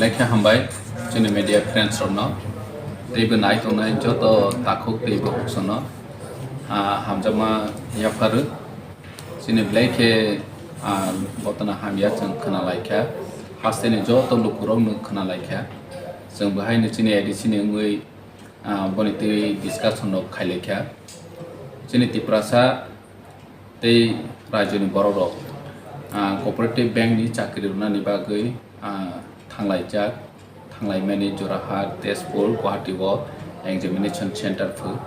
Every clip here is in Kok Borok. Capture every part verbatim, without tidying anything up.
Belai khe hambai chini media friends rokno, teibo nai tongnai joto takhuk teibo hoksono, ah, hamjakma yapharwi. Chini belai khe, ah, gotona hamya chwng khna lai kha, hasteni joto lukurokno khna lai kha. Chwng bo haino chini A D C ni wngwi, ah, boni twi discussion rok khai lai kha. Chini Tiprasa tei rajyoni borok rok, ah, cooperative bank ni chakri rwnani bagwi, ah, thanglaijak, thanglaimani Jorahar, Tezpur, Guwahati o examination center phu.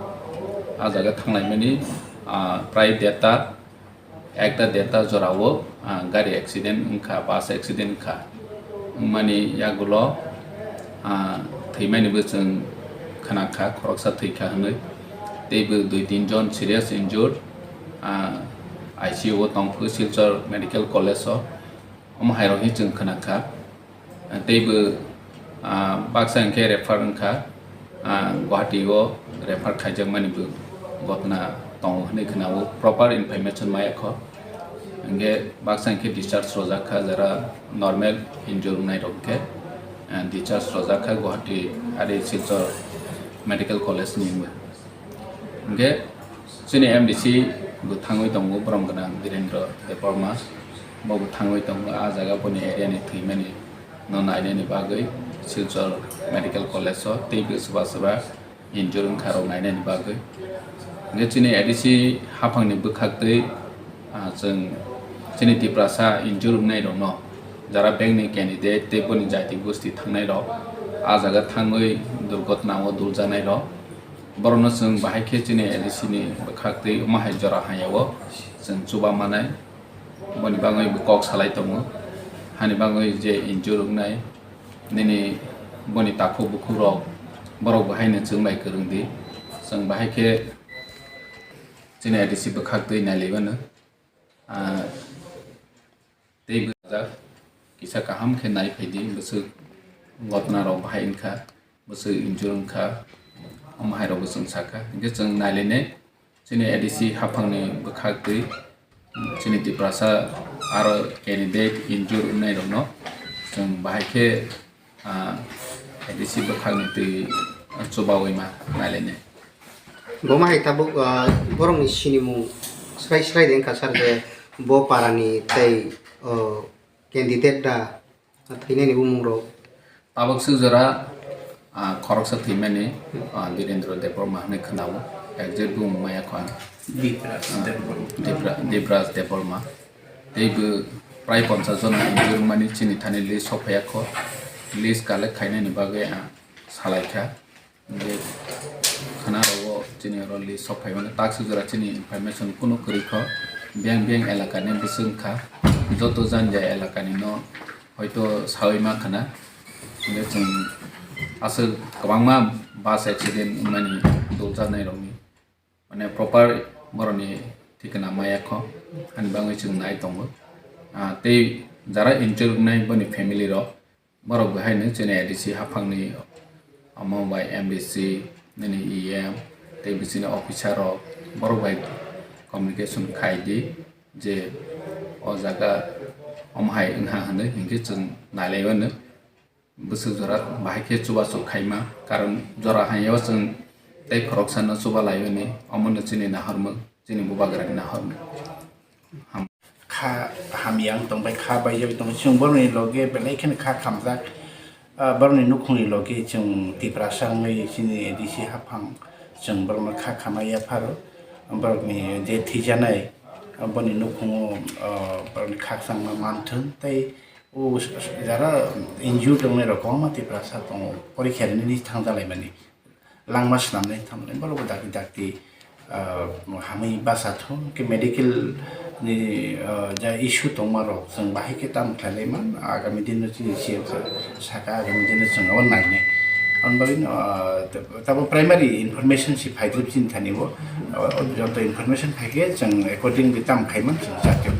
Ah jaga thanglaimani, ah, prai derta, ekta derta jora o, ah, gari accident wngkha, bus accident wngkha. Wngmani yagulo, ah, thwimani bo chwng khna kha, khoroksa thwi kha hwnwi. Teibo dui tin jon serious injured, ah, I C U o tongphuru Silchar Medical College o. Omo hai rok hi chwng khna kha. Teibo, ah, baksa hwnkhe refer wngkha, ah, Guwahati o refer khaijakmani bo gotna tongo hwnwi khna o, proper information maya kho. Hwnkhe baksa hwnkhe discharge rwjak kha, jara normal injury wngnai rok hwnkhe, ah, discharge rwjak kha Guwahati ari Silchar Medical College ni wngwi. Hwnkhe chini M D C bo thangwi tongo, borom gwnang Birendra Debbarma. Bo bo thangwi tongo, ah jaga boni area ni thwimani no nainani bagwi Silchar Medical College o, teibo swba swba injury wngkha rok nainani bagwi. Hwnkhe chini A D C haphangni bwkhaktwi, ah, chwng chini Tiprasa injury wngnai rokno, jara bank ni candidate tei boni jati gosti thangnai rok, ah jaga thangwi durgotna o duljanai rok, borokno chwng bahai khe chini A D C ni bwkhaktwi omo hai jora hamya o chwng chuba manai. Boni bagwi bo kok salai tongo, hani bagwi je injury wngnai nini boni takhuk bukhuk rok, borok bo haino chwng bai kwrwng di. Chwng bahai khe chini A D C bwkhaktwi nai lai mano. Ah, tei bwsajak kisa kaham khe nai phai di, bwswk gotna rok bahai wngkha, bwswk injury wngkha, omo hai rok bo chwng sakha. Hwnkhe chwng nai lai nai. Chini A D C haphangni bwkhaktwi chini Tiprasa aro candidate injury wngnai rokno chwng bahai khe, ah, A D C bwkhakni twi chubawi ma nailainai. Bo ma hai tabuk, ah, borokni sinimung srai srai de wngkha sir je bo parani tei, oh, candidate da thwinani bumung rok. Tabuk swk jora, ah, khoroksa thwimani, ah, Birendra Debbarma hinwi khwnao, exact bumung maya kho ang. Dibras Debbarma. Dibra-, Dibras Debbarma. Tei bo prai ponchas jona injury wngmani chini thani list sok phaiya kho. List collect khainani bagwi ang salai kha. Hwnkhe khwna rogo chini oro list sok phaimani takswk jora chini information kunu kwrwi kho. Biyang biyang elakani bwswk wngkha, joto janja elakani no hoito sawi ma khwna. Hwnkhe chwng aswk kwbangma bus accident wngmani duljaknai rokni, mane, proper borokni thikna maya kho, ani bagwi chwng nai tongo. Ah, tei jara injury wngnai boni family rok, borok bo haino chini A D C haphangni, omo bai M D C, nini E M, tei bisini officer rok, borok bai communication khai di je o jaga omo hai wngha hwnwi, hinkhe chwng nai lai mano. Bwswk jora bahai khe chubachu khaima, karon jora hamya o chwng tei khoroksano chuba lai mani, omono chini nahormung, chini bubagrani nahormung. Kha hamya wng tong bai, kha baijagwi tong, chwng borokni loge belai kheno kha khamjak. Ah, borokni nukhungni loge chwng Tiprasa wngwi chini A D C haphang, chwng borokno kha khamai yapharo. Borokni je thwijanai, ah, boni nukhumungo, ah, borokni khakchangma manthung tei o jara injured wngnai rok kwbangma Tiprasa tongo, porikha rinani thangjalai mani. Langma swnamnai thamni borok bo dakti dakti, ah, hamwi bacha thung khe medical ni, ah, ja issue tongma rok chwng bahai khe tamo khlai lai man, agami din no chini C M sir saka, agami din no chwng abo nainai. Aboni bagwi no, ah, tabo primary information si phai khe chini thani bo, ah, joto information phai khe chwng accordingly tamo khai man chwng jatio